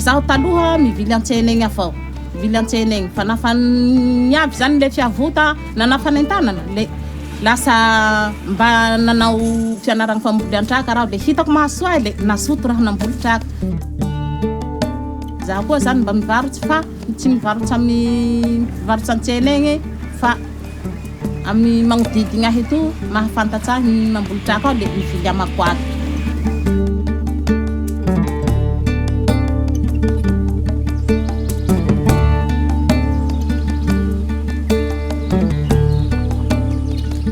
Zaho taloha mivily an-tsena egny avao, mivily an-tsena egny fa nafa niavy zany le fiavota nana fanentanana le lasa mba nanao fianaragna fambolean-traka raho le hitako mahasoa ahy le nazoto raho namboly traka. Zaho koa zany mba mivarotsy fa tsy mivarotsy amin'ny mpivarotsy an-tsena egny fa Amin'ny magnodidigna ahy eto mahafantatsa ahy ny mamboly traka ao le mivily amako ato.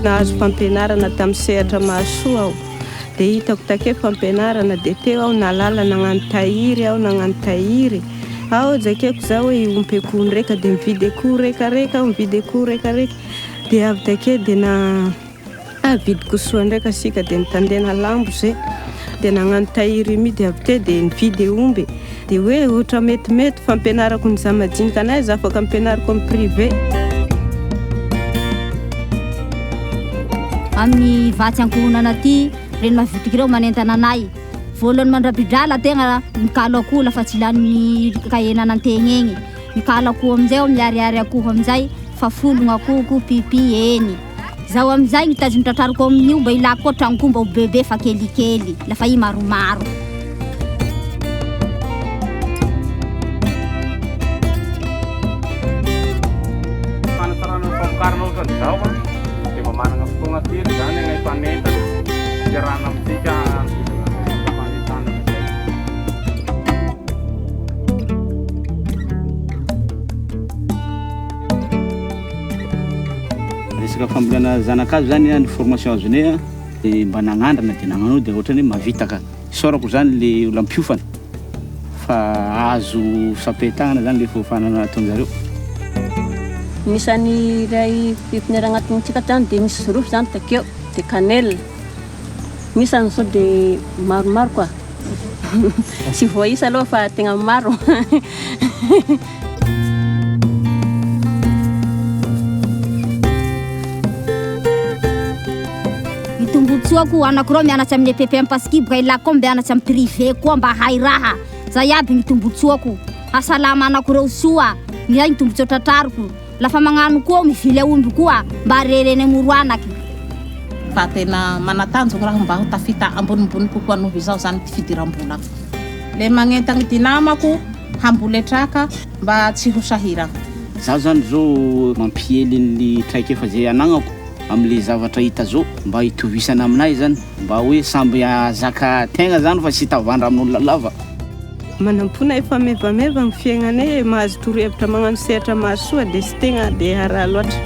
Nahazo fampianarana tamin'ny sehatra mahasoa aho dia hitako take fampianarana dia teo aho nahalala nagnano tahiry aho nagnano tahiry Ao jakeko za hoe hiompy akoho ndraika de mividy akoho rekareka aho mividy akoho rekareka de avy take de na vidy kisoa ndraika sika de nitandena lambo zay de nagnano tahiry mi de avy teo de nividy aomby de hoe ohatra metimety fampianarako ny za majinika anay za afaka ampianariko amy privé. Amin'ny vatsy ankohonana aty, reny mavitrika ireo manentana anay. Voalohany mandra-pidrala tegna mikalo akoho lafa tsy lany kahenana antegna egny, mikalo akoho amizay aho miariary akoho amizay fa folo ny akohoko pipi eny, zaho amizay ny tanjona tratrariko amin'io mba ilako koa tragnoko mba ho bebe fa kelikely lafa i maromaro. Fanatsarana ny famokarana ohatran'izao an, dia mba manana fotoana kely izany anay mpanentana hiarahana amintsika hanodidina an'izay resaka fanentanana izay. Resaka fambolena zana-kazo zany ny formation azonay dia mba nagnandrana dia nagnano dia ohatran'ny hoe mahavita ka. Isaorako zany le olona mpiofana fa azo sampetagnana zany le fiofanana ataonjareo. Anisan'ny iray pépinière agnatintsika zany dia misy jirofo zany takeo dia cannelle, misy an'izao dia maromaro quoi, tsy voaisa aloha fa tegna maro. Ny tombotsoako anako reo mianatry amin'ny EPP Ampasikibo ka ilako koa mianatry amin'ny privé koa mba hahay raha, zay aby ny tombotsoako, hahasalama anako reo soa, zay ny tombotsoa tratrariko, lafa magnano koa aho mivily aomby koa mba rerenay moro anaky. Fa tena manatanjoko raho mba ho tafita ambonimbony kokoa noho izao zany ty fidiram-bolako. Le magnentagny ty namako hambole traka mba tsy ho sahiragna. Zaho zany zao mampiely an'le traikefa zay anagnako amle zavatra hita zao mba hitovisana aminahy zany mba hoe samby hahazaka tegna zany fa tsy hitavandra amin'olona lava. Manampona efa mevameva ny fiaignanay e, mahazo torohevitra magnano sehatra mahasoa dia tsy tegna dia hara loatra.